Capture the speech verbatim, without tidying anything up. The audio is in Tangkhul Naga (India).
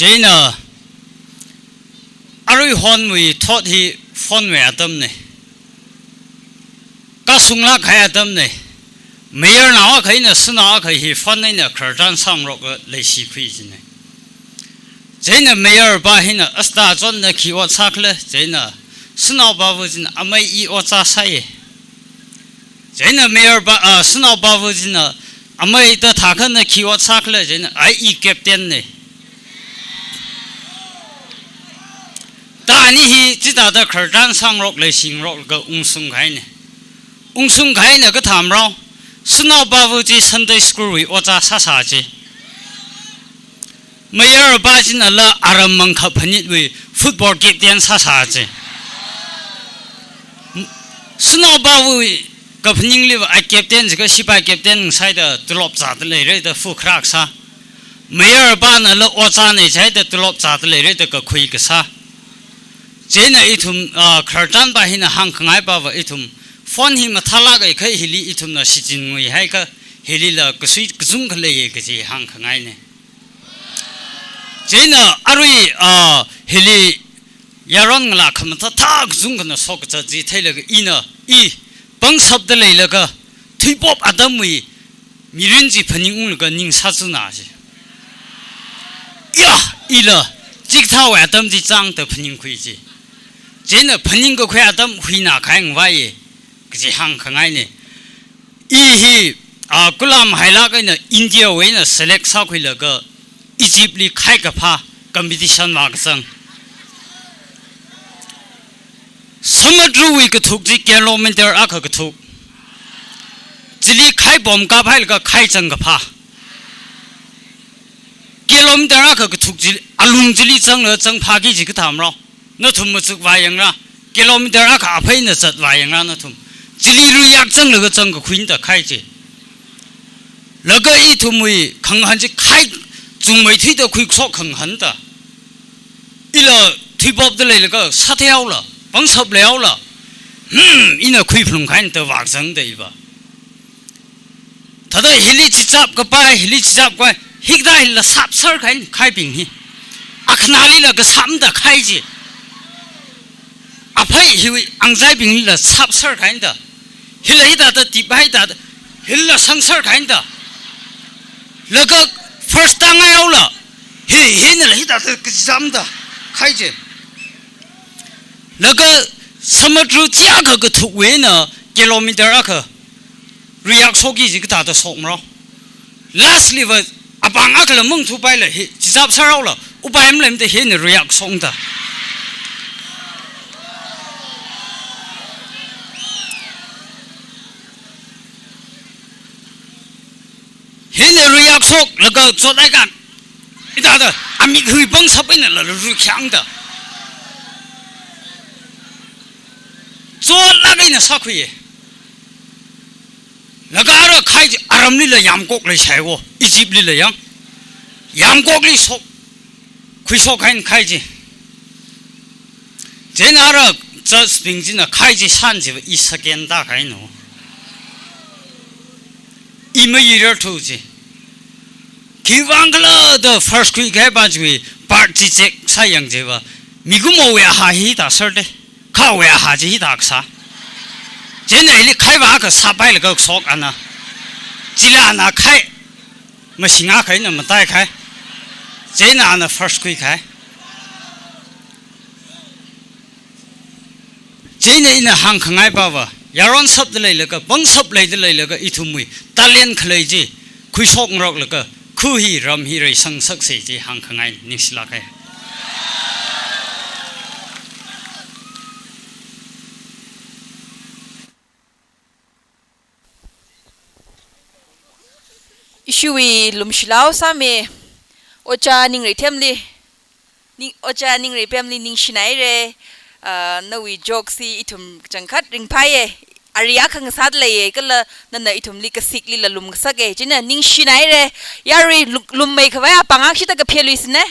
Chieina arui honwui thot hi phone wui atamna. Kasunglāk kahai atamna. Mayor nao akha eina shanao akha hi phone eina khararchan sāngarokka leishikhui jina. Chieina mayor pa hina, "Asta chonna khi ot sākhala?" Chieina shanao pava china, "Amei, i ojā sāya." Chieina mayor pa, ah, shanao pava china, "Amei, ta thākha na khi ot sākhala?" Chieina, "Ai, i captain na." Ta ani hi chithāda khararchan sāngarok leishingarokka ungshung kahaina. Ungshung kahaina kathā marao, shanao pava chi Sunday school wui ojā sāsā chi. Mayor pa chinala aram mangkha phanitwui football captain sāsā chi. Shanao pava kaphaningliva ai captain jiakha sipai captain sāhaida tulop zāda leira da fu kharak sā. Mayor panala ojāna jihaida tulop zāda leira da kakhui kasā. Chieina ithum, ah, khararchan pa hina hāngkhangai pava ithum phone hi mathālāk kahai hili ithumna shichin nguihaiakha hilila kasui kachungkha leiya kaji hāngkhangaina. Chieina arui, ah, hili yaron ngalā khamathā thā kachungkha na shok kazat chi theilaga ina, i pangshapda leilaga thuipop atamwui mirin chi phaningunglaga ning sāchuna chi. Ya, ila chikathāwui atam chi chāngda phaningkhui chi. Chieina phaningkakhui atam huina khaingvaiya kaji hāngkhangaina. I hi, ah, kulam hailāk eina India wui eina select sākhuilaga Egypt li khai kaphā competition vākazang. Samudruwui kathuk chi kilometer akha kathuk. Chili khai bomb kaphailaga khai zang kaphā. Kilometer akha kathuk chi alung chili zanglaga zangphāki kaji kathā marao. Nathum machuk vāyangra, kilometer akha aphei eina zat vāyangra nathum. Chili ruiyak zanglaga zangkakhuina da khai chi. Laga ithumwui khangahān chi khai chungmeithuida khuikashok khangahān da. Ila thuipopda leilaga sātheihaola, pangshap leihaola. Hmm, ina khuiphalung kahaina da vākazang da iva. Thāda hili chichap kapai, hili chichap kapai, hikathā hila sāpser kahaina khaibing hi. Akhanalila kasāmda khai chi. Aphei hiwui angzaibinglila sāpser kahaina da. Hila hithāda tiphaida, hila sangser kahaina da. Laga first tangaihaola, hi, hinala hithāda kazamda khai chi. Laga samudru chi akha kathukwui eina kilometer akha ruiyak shokki kaji kathāda shok marao. Last liva apāng akhala mungthupaila hi, chichap sāraola, upai maleimada hina ruiyak shokda. Hina ruiyak shoklaga chothaiakha, hithāda, amik hui pangshap einala ruikhangda. Chotlāk eina sākhuiya. Laga ara khai chi aramlila yamkok leishaiwo, Egypt lila yang. Yamkokli shok, khuishok kahaina khai chi. Chieina ara church bing china khai chi san chiva i second tākahaina. I mayirar thu chi. Khiwuivang khala da first khuikahai pa chiwui part chi check sāyang chiva. Mikumowui ahā hithā sāra da. Khawui ahā chi hithā kasā. Chieina ili khaiva kasāpailaga shok ana. Chila ana khai. Mashinga kahaina matai khai. Chieina ana first khuikahai. Chieina ina hāngkhangai pava, yaron shapda leilaga, pangshap leida leilaga ithumwui talent khalei chi khuishokngaroklaga, khu hi ram hi reisang saksa chi hāngkhangai, ningshilāk hai. Ishiwui lumshilao sāmi, Ojā Ningreithemli, Ning-, Ojā Ningreithemli ningshinaira, ah, nawui joke chi ithum kachangkhat ringphāya, ari akha ngasāda leiya, kala nana ithumli kasiklila lumngasaka, chieina ningshinaira, yarui lu-, lummei khavai apāng akha shida kapheluisina.